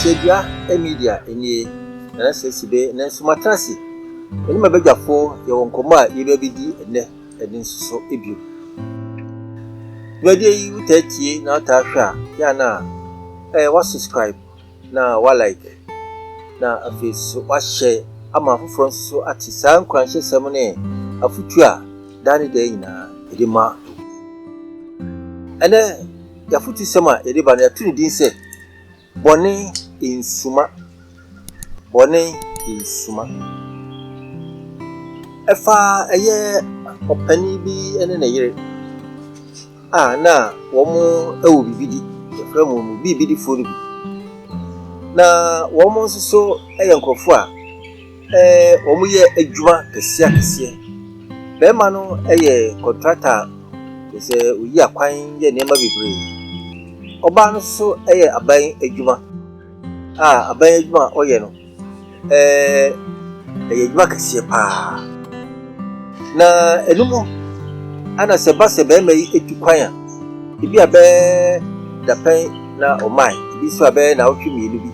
Hyɛdua Media nie, Nana Sɛsibe, ɛnnɛ nso matena ase. Me ne m'abadwafoɔ yɛwɔ nkɔmmɔ a yɛbɛbɛdi ɛnnɛ ɛde nso so bio. Dwumadie yi wotaa tie na wotaa hwɛ a, yɛ a na ɛɛ wa subscribe na wa like na afei nso wahyɛ ama afoforɔ nso so ate saa nkuranhyɛsɛm ne afotuo a daa ne daa nyinaa yɛde ma. Ɛnɛ yɛafotusɛm a yɛde ba no yɛato ne din sɛ Bɔne nsuma. Bɔne nsuma. Ɛfa ɛyɛ ɔpanin bi ne ne yere a na wɔn wɔ biribi di. Yɛfrɛ wɔn biribidifoɔ no bi. Na wɔn nso so yɛ nkurɔfoɔ a ɛɛ wɔyɛ adwuma akɛseɛ akɛseɛ. Barima no yɛ kɔntrakta a kyerɛ sɛ ɔyi akwan yɛ nneɛma bebree. Ɔbaa no nso yɛ aban adwuma a aban adwuma a ɔyɛ no, ɛɛ ɛyɛ adwuma kɛseɛ pa ara. Na ɛno mu ana sɛ ɛba sɛ barima yi tu kwan a, ebi a bɛyɛ dapɛn na ɔmae, ebi nso a bɛyɛ nnawɔtwe mmienu bi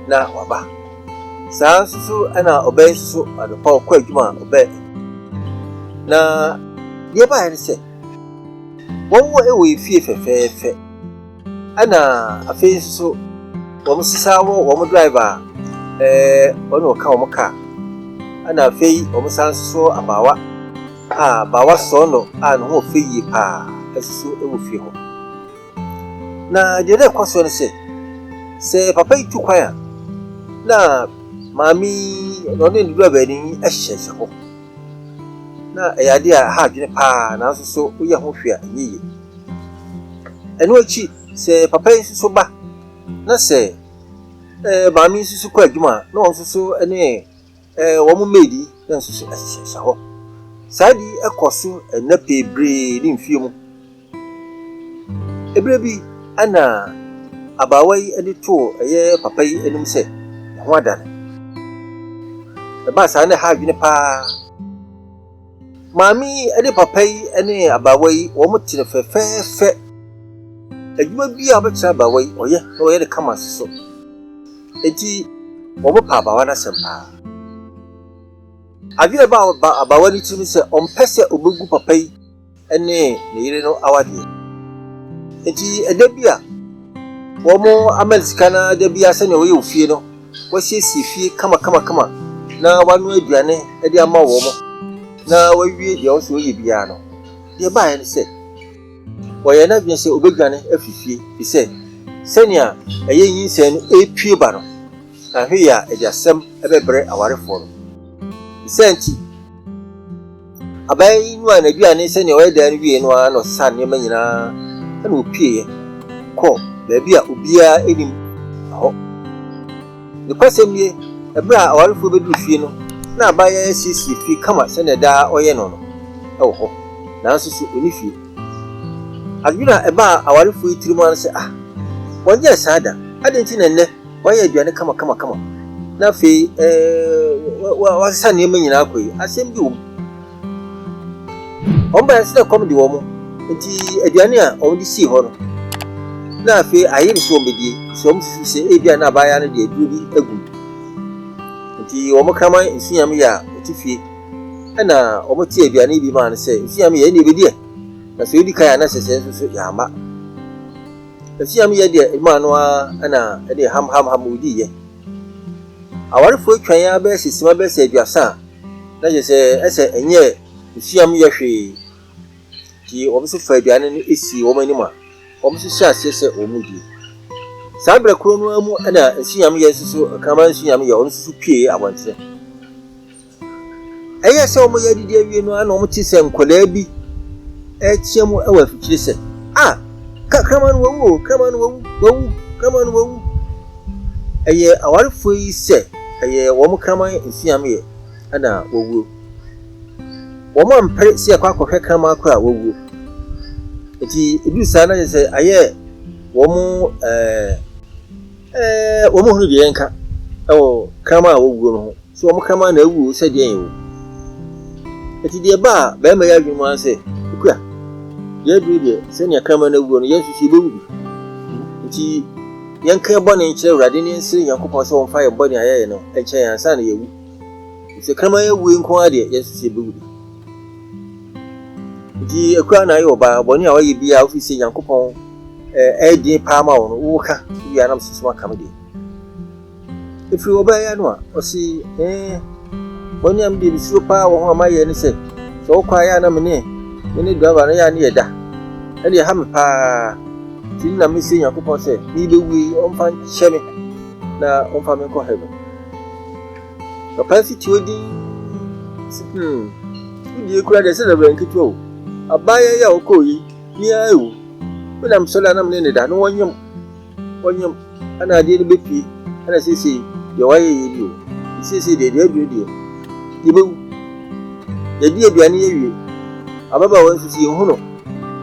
na waba. Saa ara nso so na ɔbaa yi nso so anɔpa ɔkɔ adwuma a ɔbɛ. Na deɛ ɛbaeɛ ne sɛ, wɔn wɔ efie fɛfɛɛfɛ. Ɛna afei nso so wɔn sesa wɔ wɔn driver a ɛɛ ɔne ɔka wɔn kaa. Ɛna afei wɔn san nso so abaawa a abaawa sɔɔ no a ne ho ɔfɛ yie paa nso so wɔ fie hɔ. Na deɛ na ɛkɔ soɔ ne sɛ, sɛ papa yi tu kwan a, na maame yi na ɔne ne wura yi hyehyɛ hɔ. Na ɛyɛ adeɛ a ɛha adwene paa nanso so woyɛ ho hwee a ɛnyɛ yie. Ɛno akyi, sɛ papa yi nso so ba na sɛ ɛɛ maame yi nso so kɔ adwuma a, na ɔno nso so ne Ɛɛ, wɔn maid yi nso so hyehyɛ hɔ. Saa ade yi kɔ so nna bebree ne mfeɛ mu. Ɛberɛ bi na abaawa yi de too ɛyɛ papa yi anim sɛ ne ho adane. Ɛbaa saa na ɛha adwene paa. Maame yi ne papa yi ne abaawa yi, wɔte no fɛfɛɛfɛ. Adwuma bi a wɔbɛkyerɛ abaawa yi, ɔyɛ na ɔyɛ no kama nso so. Enti wɔpɛ abaawa no asɛm paa. Adwene a ɛbaa abaawa no tirim sɛ ɔmpɛ sɛ obegu papa yi ne ne yere no awadeɛ. Enti ɛda bi a wɔama no sika na da bi a sɛnea ɔyɛ wɔ fie no, wasiesie fie kamakamakama na wanoa aduane de ama wɔn na wawie deɛ ɔsɛ ɔyɛ biara no, deɛ ɛbaeɛ ne sɛ, Ɔyɛɛ n'adwene sɛ obedwane afi fie efisɛ sɛnea ɛyɛ nyinsɛn no repue ba no, anhwɛ yie a ɛde asɛm bɛbrɛ awarefoɔ no. Ne saa nti, abaayewa yi noaa n'aduane sɛnea ɔyɛ daa no wiei no ara na ɔsesaa nneɛma nyinaa na opueeɛ kɔɔ baabi a obiara nnim hɔ. Nokwasɛm nie, bere a awarefo beduu fie no, na abaayewa yi asiesie fie kama sɛnea daa ɔyɛ no no wɔ hɔ, nanso so onni fie? Adwene a ɛbaa awarefo yi tirim ara ne sɛ, 'Ah, wɔnyɛɛ saa da! Adɛn nti na nnɛ wayɛ aduane kamakamakama, na afei wasesa nneɛma nyinaa kɔ yi? Asɛm bi wom. Wɔn bae nso na kɔm de wɔn, enti aduane a wɔde sii hɔ no, na afei ayere sɛ wɔbɛdie, sɛ wɔn susu sɛ ebia na abaayewa no de aduro bi agu mu. Enti wɔn kraman nsunyam yɛ a ɔte fie, ɛna wɔte aduane bi maa no sɛ nsunyam yɛ ɛne ɛbɛdi ɛ, na sɛ ɔdi kan a na sɛ sɛ nso so yɛama. Nsunyam yɛ deɛ ɛmaa no ara ɛna ɛde hamhamham ɔdiiɛ. Awarefoɔ atwa yɛn ara bɛyɛ sɛ sima bɛyɛ sɛ aduasa a, na kyerɛ sɛ ɛsɛ ɛnyɛ nsuam yɛ hwee. Nti wɔn nso faa aduane no sii wɔn anim a wɔn nso hyɛɛ aseɛ sɛ wɔn redi. Saa berɛ korɔ no ara mu na nsuam yɛ nso so, kraman nsuam yɛ, ɔno nso so puee abɔntene. Ɛyɛɛ sɛ wɔreyɛ adidi awie no ara na wɔte sɛ nkwadaa bi reteɛ mu wɔ afikyire sɛ, Ah! Kraman no wawu o! Kraman no wawu! Wawu! Kraman no wawu! Ɛyɛ awarefoɔ yi sɛ ɛyɛ wɔn kraman nsuameɛ na wawuo. Wɔn ampere sɛ yɛkɔ akɔhwɛ kraman koro a wawuo. Nti ɛduru saa na kyerɛ sɛ ayɛ wɔn ɛɛ ɛɛ wɔn hunu deɛ yɛnka ɛwɔ kraman a wawuo no ho. So wɔn kraman na awu o, sɛ deɛn o. Enti deɛ ɛbaa barima yi adwene mu ara sɛ, Okua, deɛ aduru deɛ, sɛnea kraman no awuo no, yɛn nso so yɛbɛwu bi. Nti. Yɛnka yɛn bɔne nkyerɛ Awurade na yɛnsrɛ Nyankopɔn sɛ ɔmfa yɛn bɔne a yɛayɛ no nkyɛ yɛn ansa na yɛawu. Efisɛ kraman awu yi nko ara deɛ, yɛn nso so yɛbɛwu bi. Nti akura na ayɛ ɔbaa, bɔne a wayɛ biara wofiri sɛ Nyankopɔn ɛyɛ den paa ma wo no, woka wie a na mesoso aka me deɛ. Ɛfiri ɔbaa yi ano a, ɔse, ɛɛ, bɔne a medeɛ mesuro paa wɔ ho a mayɛ ne sɛ, sɛ wokɔ a yɛ a na me ne me ne driver no yɛ a ne yɛda. Ɛne ɛha me paa. Nti na mese Nyankopɔn sɛ, merebɛwu yi, ɔmfa nkyɛ me na ɔmfa me nkɔ heaven. Papa nso te hɔ dinn se, Hmm, wo deɛ kura deɛ sɛ dɛbrɛ nketewa o. Abaayewa yi a ɔkɔɔ yi, me ara o. Me na mesɔre a na me ne ne da na wɔnyem, wɔnyem, ɛna adeɛ no bɛpue, ɛna seesei deɛ wayɛ yɛ ni o. Seesei deɛ deɛ aduro deɛ, yɛbɛwu. Yɛdi aduane yɛwie. Ababaawa nso so yɛnhu no,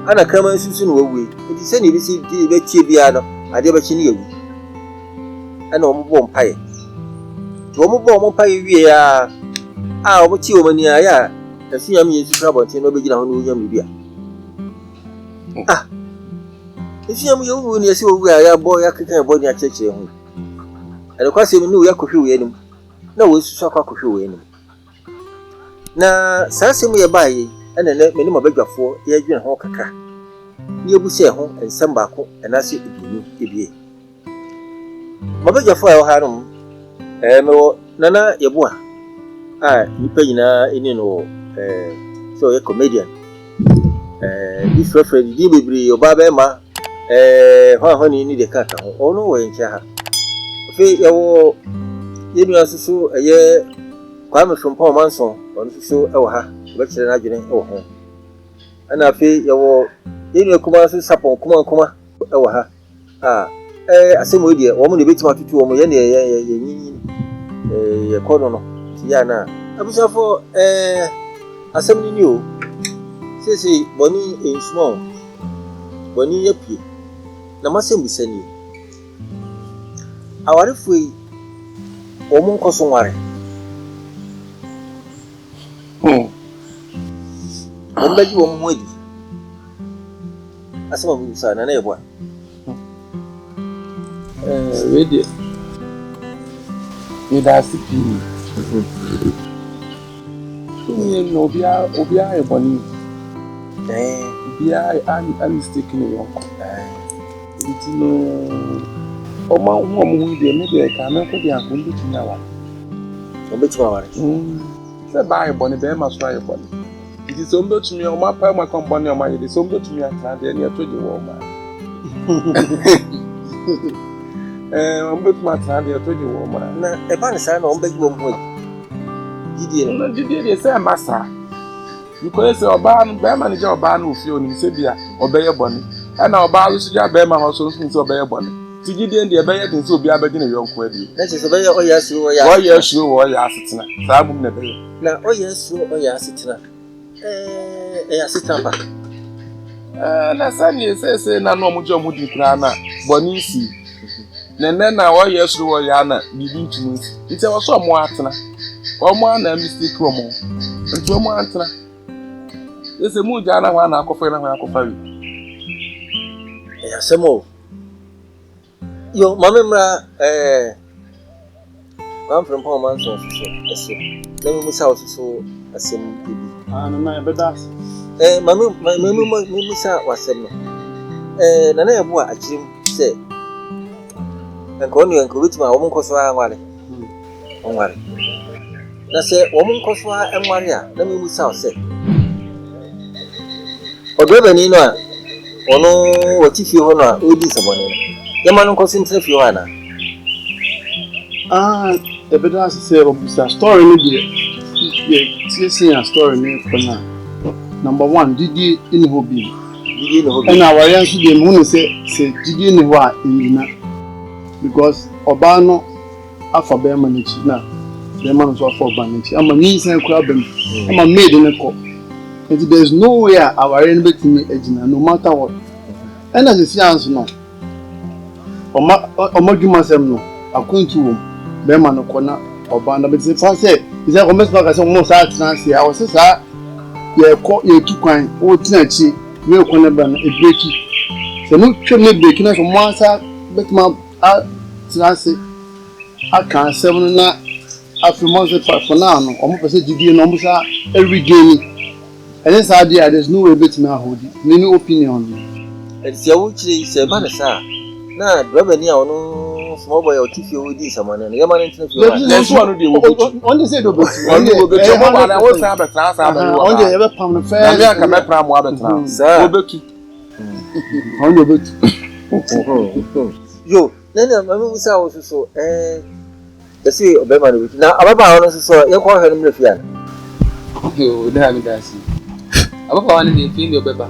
ɛna kraman nso so na wawue. Nti sɛdeɛ ɛbɛsi bɛtie biara no, adeɛ bɛkye ne yɛwu. Ɛna wɔbɔɔ mpaeɛ. Nti wɔbɔɔ wɔn mpaeɛ wieeɛ ara a wɔtee wɔn ani ara yɛ a ɛso nyame yɛ nsu firi abɔnten na ɔbɛgyina hɔ na ɔnya biribi a. Ah! Nsu nyame yɛ wuwu ne yɛsɛ wɔwu a yɛabɔ yɛakeka yɛbɔ ne akyerɛkyerɛ ho. Ɛnokwasɛm ne wo yɛakɔhwɛ wei anim na wɔn nso so akɔ akɔhwɛ wei anim. Na saa asɛm yi ɛbaeɛ yi ɛna nɛ me ne m'abadwafoɔ yɛredwene ho kakra na yɛbu sɛ ho nsɛm baako anaasɛ ebienu ebien. M'abadwafoɔ a ɛwɔ ha nom, ɛɛ mewɔ Nana Yeboah a nnipa nyinaa ani no wɔ ɛɛ sɛ ɔyɛ comedian. Ɛɛ bi frɛfrɛ ne din bebree, ɔbaa bɛrima, ɛɛ hwan hɔni ne deɛ kaka ho. Ɔno wɔ yɛn nkyɛn ha. Afei yɛwɔ yɛn nua nso so ɛyɛ Kwame Frimpong Manson, ɔno nso so wɔ ha, ɔbɛkyerɛ n'adwene wɔ ho. Ɛna afei yɛwɔ yɛn nua kumaa nso Sapɔn Kuma Nkuma wɔ ha. A ɛɛ asɛm wei deɛ wɔn na ebetumi atutu wɔn, yɛn deɛ yɛn yɛn yɛn nyinyin ɛɛ yɛkɔ no no ti yɛ ana. Abusuafo ɛɛ asɛm no ni o, seesei bɔne nsuma o, bɔne apue. Na m'asɛm bisa nie. Awarefoɔ yi, wɔn nkɔ so nware. Wɔn bɛgye wɔn ho adi. Asɛm a mebisa na na yɛ boa. Ɛɛ wei deɛ meda ase pii. Mmienu na obiara obiara yɛ bɔne. Obiara a mistake ne yɔnko. Nti no ɔma ho ɔmo ho deɛ me deɛ ka me nko deɛ anka ɔmo bɛtumi aware. Ɔmo bɛtumi aware. Sɛ baa yɛ bɔne bɛrima so ayɛ bɔne. Nti sɛ ɔmo bɛtumi ɔmo apae ɔmo aka bɔne ɔmo ayɛ de sɛ ɔmo bɛtumi atena deɛ ɛne ɛto gye wɔ ɔmo a. Ɛɛ ɔmo bɛtumi atena deɛ ɛto gye wɔ ɔmo a. Na ɛba ne saa na ɔmo bɛgye wɔn ho adi. Gyidie no. Na gyidie deɛ sɛ ɛma saa. Because sɛ ɔbaa no bɛrima no gya ɔbaa no wɔ fie onim sɛ bia ɔbɛyɛ bɔne. Ɛna ɔbaa no nso gya bɛrima hɔ so nso nim sɛ ɔbɛyɛ bɔne. Nti gyidie deɛ ɛbɛyɛ den sɛ obiara bɛgye ne yɔnko adi. Na kyerɛ sɛ ɔbɛyɛ ɔyɛ asuro ɔyɛ asetena. Ɔyɛ asuro wɔ ɔyɛ asetena. Saa mmom na ɛbɛyɛ. Na ɔyɛ asuro ɔyɛ asetena. Ɛɛ ɛyɛ asetena pa. Ɛɛ na sɛdeɛ seesei na na wɔn gye wɔn di koraa na bɔne nsi. Na nnɛ na wɔyɛ asuro wɔyɛ ana biribi ntumi nsi. Nti ɛwɔ sɛ wɔn atena. Wɔn ana mistake wɔn. Nti wɔn antena. Sɛ mu gya na hɔ ana akɔfa na hɔ akɔfa wi. Ɛyɛ asɛm o. Yo, maame mmra ɛɛ Kwame Frimpong Manson soso ɛso na mmusa wo soso asɛm bi. Ah, nana ɛbɛda ase. Ɛɛ maame maame mmusa w'asɛm no. Ɛɛ nana yɛ bo a akyerɛ mu sɛ nka ɔno nka obetumi a wɔn nkɔ so ara nware. Wɔnware. Na sɛ wɔn nkɔ so ara nware a na mmusa wo sɛ ɔdrɔbani no a ɔno wɔte fie hɔ no a ɔredi nsɛmɔne no yɛma no nkɔ so ntena fie hɔ anaa? Ah, ɛbɛda ase sɛ ɔbusa story no deɛ yɛ tie a story no kɔ no a number one gyidie nni hɔ bio. Gyidie nni hɔ bio. Ɛna awareɛ nso deɛ mehu no sɛ sɛ gyidie nni hɔ a ɛngyina because ɔbaa no afa bɛrima n'akyi na bɛrima no nso afa ɔbaa n'akyi ama nyinsɛn koraa ba mu ama maid no kɔ nti there is no way a awareɛ no bɛtumi agyina no matter what. Ɛna sisi anso no ɔma ɔma adwumasɛm no akwantu wɔ mu bɛrima no kɔ na ɔbaa no bɛte fa sɛ sɛ ɔmɛsoma ka sɛ ɔmo saa atena ase a ɔsɛ saa yɛkɔ yɛtu kwan wɔtena akyi wei kɔ ne ba no ebireki sɛ no twam ne bireki na sɛ ɔmo asa bɛtuma. atena ase aka asɛm no na afei mo nso for now no wɔn pɛ sɛ gyidie no wɔn sa regain. Ɛnyɛ saa deɛ a, there's no way ebetumi ahodi me ne opinion no. Ɛnti sɛ wokyerɛ yi, sɛ ɛba no saa a, na drɔbani a ɔno small boy a ɔte fie hɔ di nsamane no, yɛma no ntena fie hɔ anaa? Nanso ɔno deɛ wɔbɛtu. Ɔno deɛ sɛ deɛ ɔbɛtu. Ɔno wɔbɛtu. Ɔmo ba na wosan abɛtena asan abɛwe wɔ Ɔno deɛ yɛbɛpam no fɛɛ. Na me anka mɛpra mo abɛtena. Saa. Wɔbɛtu. Ɔno deɛ ɔbɛtu. Yo, na nea ma mebisa wo nso so, ɛɛ, yɛse ɔbarima no bɛtu, na ababaawa no nso so, yɛnkɔ hwɛ no mmerɛ fie ana? Yoo, daa meda ase. Ababaawa no deɛ fie deɛ ɔbɛba.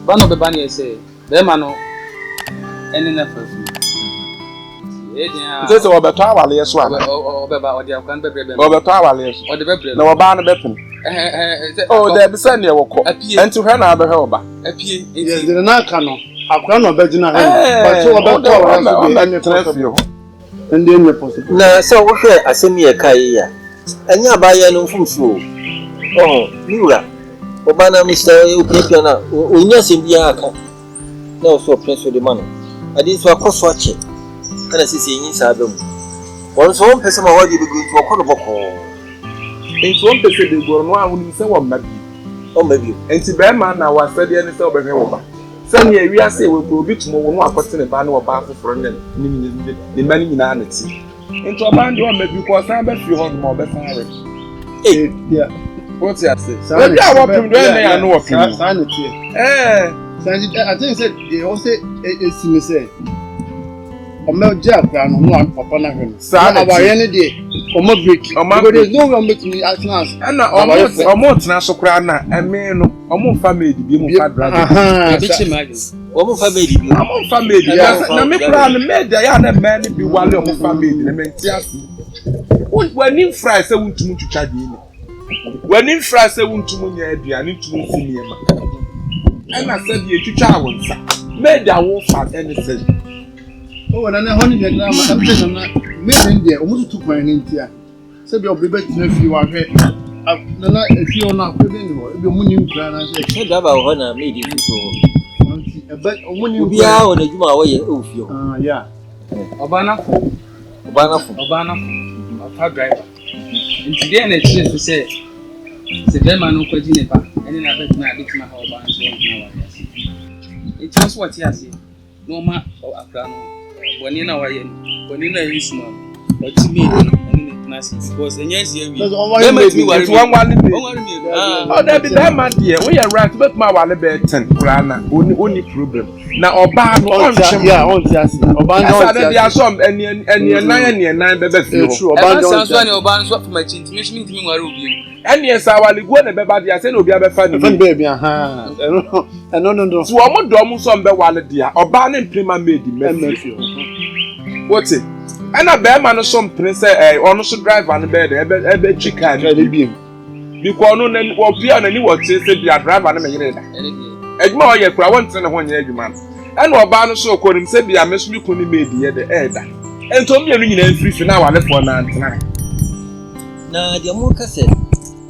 Ba na ɔbɛba no yɛ sɛ bɛrima no ɛne no afa fie. Nti ɛyɛ den a. Nti sɛ ɔbɛtɔ awaleɛ so ana? Ɔbɛba, ɔde akwadaa no bɛbrɛ bɛrima. Ɔbɛtɔ awaleɛ so. Ɔde bɛbrɛ no. Na ɔbaa no bɛpene. Oh, daabi sɛ neɛ wɔkɔ. Nti hwɛ na abɛhwɛ ɔba. Apie. Yes, deɛ na aka no, akwadaa na ɔbɛgyina hɔ no. But sɛ ɔbɛtɔ awaleɛ so deɛ, ɛnyɛ possible. Ɛnde ɛnyɛ possible. Na sɛ wohwɛ asɛm yi a ɛkae yi a, ɛnyɛ abaayewa no mfomso o. Ɔho, me wura, ɔbaa no a mesrɛ wopiapia no a, ɔnni asɛm biara ka na ɔsɛ ɔpene so de ma no. Ade nso akɔ so akyɛ ɛna sisi nyinsɛn aba mu. Wɔn nso wɔmpɛ sɛ ma wɔde bɛgu nti wɔkɔ no bɔkɔɔ. Nti wɔmpɛ sɛ bɛgu ɔno a wonim sɛ wɔmma bio. Ɔmma bio. Nti bɛrima na w'asɛdeɛ ne sɛ wobɛhwɛ wo ba. Sɛnea wiase a ɛwɔ kura obi tumi wo no akɔte ne ba ne ɔbaa foforɔ ne ne ne mma no nyinaa ne te. Nti ɔbaa no deɛ ɔmma bi kɔ ɔsan bɛ fie hɔ nom a ɔbɛsan awe. Ei. Yeah. Wote ase? Ebi a wɔpem deɛ ɔyɛ ano wɔpem. Saa na teɛ. Ɛɛ. Saa nti I think sɛ deɛ ɛwɔ sɛ esi ne sɛ ɔmɛ gye akora no no papa no ahwɛ no. Saa na awareɛ no deɛ ɔmɔ break. Ɔmɔ break. Because there is no way ɔmɔ betumi atena ase. Ɛna ɔmɔ ɔmɔ tena so koraa na ɛmee no ɔmɔ nfa maid bi mu nfa driver. Wɔn nfa maid bi. Ɔmɔ nfa maid bi na me koraa no maid a yɛ a na mmaa no bi wale ɔmɔ fa maid na mɛ nti ase. W'ani nfra sɛ wuntumi ntwitwa deɛ ni. W'ani nfra sɛ wuntumi nyɛ aduane ntumi nsi nneɛma. Ɛna sɛ deɛ etwitwa wo nsa maid a wofa ɛne sɛ. Oh, na na hɔ ne deɛ na ama ɛm sɛ nana maid no deɛ wɔn tutu kwan ne ntia sɛbi ɔbɛ bɛtena fie wahwɛ nana efie hɔ no akɔ bi ne hɔ ebi wɔn ni nkura na sɛ. Sɛ driver wɔ hɔ na maid nso wɔ hɔ. Nti ɛbɛ wɔn ni nkura. Obiara wɔ n'adwuma a wɔyɛ ɛwɔ fie hɔ. Ah yeah. Ɔbaa n'afo. Ɔbaa n'afo. Ɔbaa n'afo. Ɔfa driver. Nti deɛ na ɛkyerɛ so sɛ sɛ bɛrima no kɔgye ne ba ɛne n'abɛtena a ɛbɛtumi aha ɔbaa no so ɔntena aware ase. Nti wɔn nso wɔte aseɛ. Na ɔma akwadaa no bɔne no a wayɛ no, bɔne no a ɛyɛ suma no, ɔte maid no ɛne ne tena ase because ɛnyɛ ɛsi awie. Bɛrima tumi ware mmienu. Wɔn mmienu. Wɔn mmienu. Ɔ dabi bɛrima deɛ woyɛ right wobɛtumi awale bɛyɛ ten koraa na oni oni problem na ɔbaa no ɔntwe mu. Yeah, ɔnte ase. Ɔbaa no Ɛsɛ ɔnte ade bi ase. asɔ ɛneɛ ɛneɛ nan ɛneɛ nan bɛbɛ fie hɔ. True, ɔbaa Ɛba no saa ɔnte nso a ase. ne ɔbaa no nso afam akyi nti me nso mentumi nware obi mu. Ɛneɛ sɛ awaleguo na ɛbɛba deɛ sɛ na obi abɛfa ne Ɛfɛn mu. baabi ahan. Ɛno ɛno no no. Nti wɔn dɔ wɔn nso ɔmbɛwale deɛ ɔbaa ne mpene ma maid mma Ɛmma fie. fie hɔ. Wote ɛna bɛrima no so mpene sɛ ɛɛ ɔno so driver no bɛyɛ dɛ ɛbɛ ɛbɛtwi kaa Try no ne bi. biem. Because ɔno n'ani wɔpia n'ani wɔ kyerɛ sɛ bia driver no me yere da. Ɛne deɛ. Adwuma a ɔyɛ kura wɔntene ne ho nyɛ adwuma no. Ɛna ɔbaa no so kɔ nim sɛ bia me so me kun ne maid yɛ dɛ ɛɛda. Nti wɔn mmienu nyinaa mfiri fi na awalefoɔ no antena. Na deɛ moka sɛ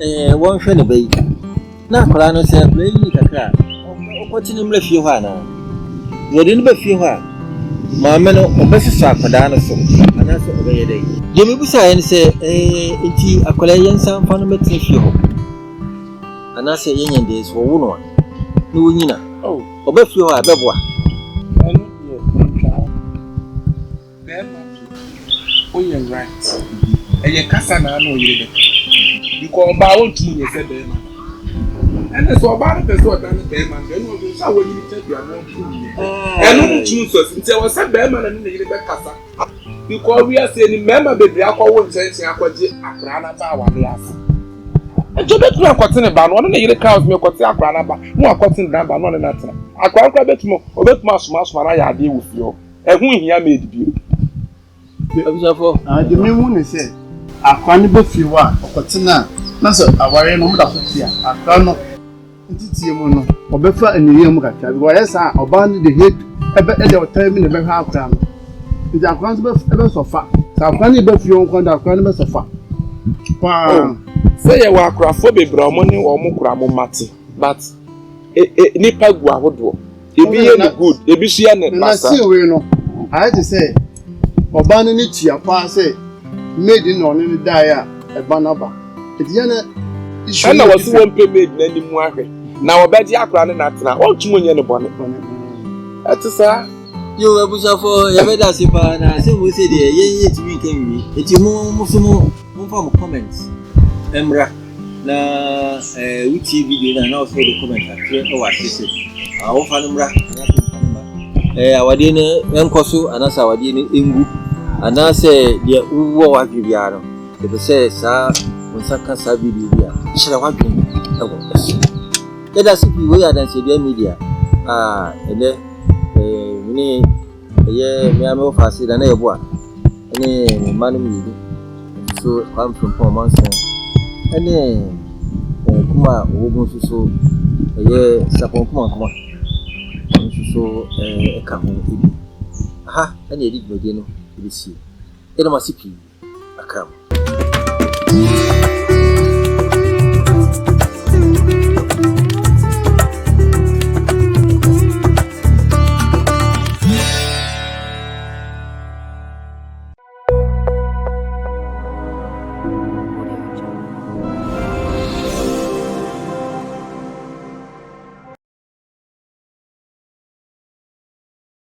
ɛɛ wɔnhwɛ ne ba yi, na akwadaa no sɛ akwadaa yi nyini kakra a, ɔkɔte ne mmra fie hɔ anaa? Na wɔde no ba fie hɔ a, maame no ɔbɛsesa akwadaa no so anaasɛ ɔbɛyɛ dɛn? Deɛ mebisaeɛ ne sɛ ɛɛ nti akwadaa yi yɛnsan mfa no mmɛtena fie hɔ anaasɛ yɛnyɛ deɛ sɛ wɔwo no a na wɔnyina Oh, ɔba fie hɔ a ɛbɛboa? ɛno deɛ ntwa ho. Bɛrima deɛ woyɛ right. Ɛyɛ kasa na ano ɔyere bɛka. Because ɔbaa wɔntumi nyɛ sɛ bɛrima no. Ɛna sɛ ɔbaa no pɛ sɛ ɔda ne bɛrima no ɛna ɔde nsa a wɔnyini tadua no ɔnto nyɛ. Ɛno no tumi nso asi nti ɛwɔ sɛ bɛrima no ne ne yere bɛkasa. Because wiase ni mmarima bebree akɔwo nkyɛnkyɛn akɔgye akwaraa no aba aware ase. Nti obetumi akɔte ne ba no ɔne ne yere ka ɔtumi kɔte akwaraa no aba na wakɔte ne ba na ɔne no atena. Akwaraa no koraa betumi obetumi asomasoma no ayɛ adeɛ wɔ fie hɔ. Ɛho nhia maid bio. Abusuafoɔ. Ah, deɛ mehu ne sɛ akora no bɛ fie hɔ a ɔkɔtena a na sɛ awareɛ no ɔmo da so te a akora no nteteɛ mu no ɔbɛfa aniyɛ mu kakra because ɔyɛ saa a ɔbaa no de hate ɛbɛ ɛde ɔtan bi na ɛbɛhwɛ akora no nti akora no nso bɛ ɛbɛsɔfa sɛ akora no bɛ fie hɔ nko de akora no bɛsɔfa paa. Oh, sɛ yɛwɔ akorafoɔ bebree a wɔn ne wɔn kora mo mate but e e nipa gu ahodoɔ ebi yɛ ne good ebi nso yɛ ne Na basa. see wei no ayɛ te sɛ Ɔbaa no ani tua paa sɛ maid no na ɔne no daeɛ a ɛba no aba. Nti yɛ na issue Ɛna no yɛ wɔse different. wɔmpɛ maid no anim ahwɛ na wɔbɛgye akora ne no atena wɔntum nyɛ no bɔne. Bɔne mm. Ɛte saa. Yo abusuafoɔ yɛbɛda ase paa na sɛ mo sɛ deɛ yɛn yɛntumi nka nwie nti mo mo so mo momfa mo comment mmra na eh, wotie video no a na wɔsɛ wode comment atwerɛ wɔ ase sɛ ah, wɔmfa no mmra anaasɛ wɔmfa no mma eh, awadeɛ no nkɔ so anaasɛ awadeɛ no ngu anaasɛ deɛ wowɔ w'adwene biara no yɛpɛ sɛ saa wo nsa ka saa video bi a kyerɛ w'adwene wɔ ɛso. Yɛda ase pii wei yɛ Adansedua Media a ɛnɛ eh, mene ɛyɛ me ara me wɔfa Nana Yeboah ne me mma no mmienu nso so Kwame Frimpong Ɔmanson ne eh, kuma a ɔwɔ mu nso so ɛyɛ Sapɔn Kumankoma ɔno nso so eh, ɛka ho bi. Aha ɛna yɛde dwumadie no ɛbɛsie. Yɛda mo ase pii. Akra mo.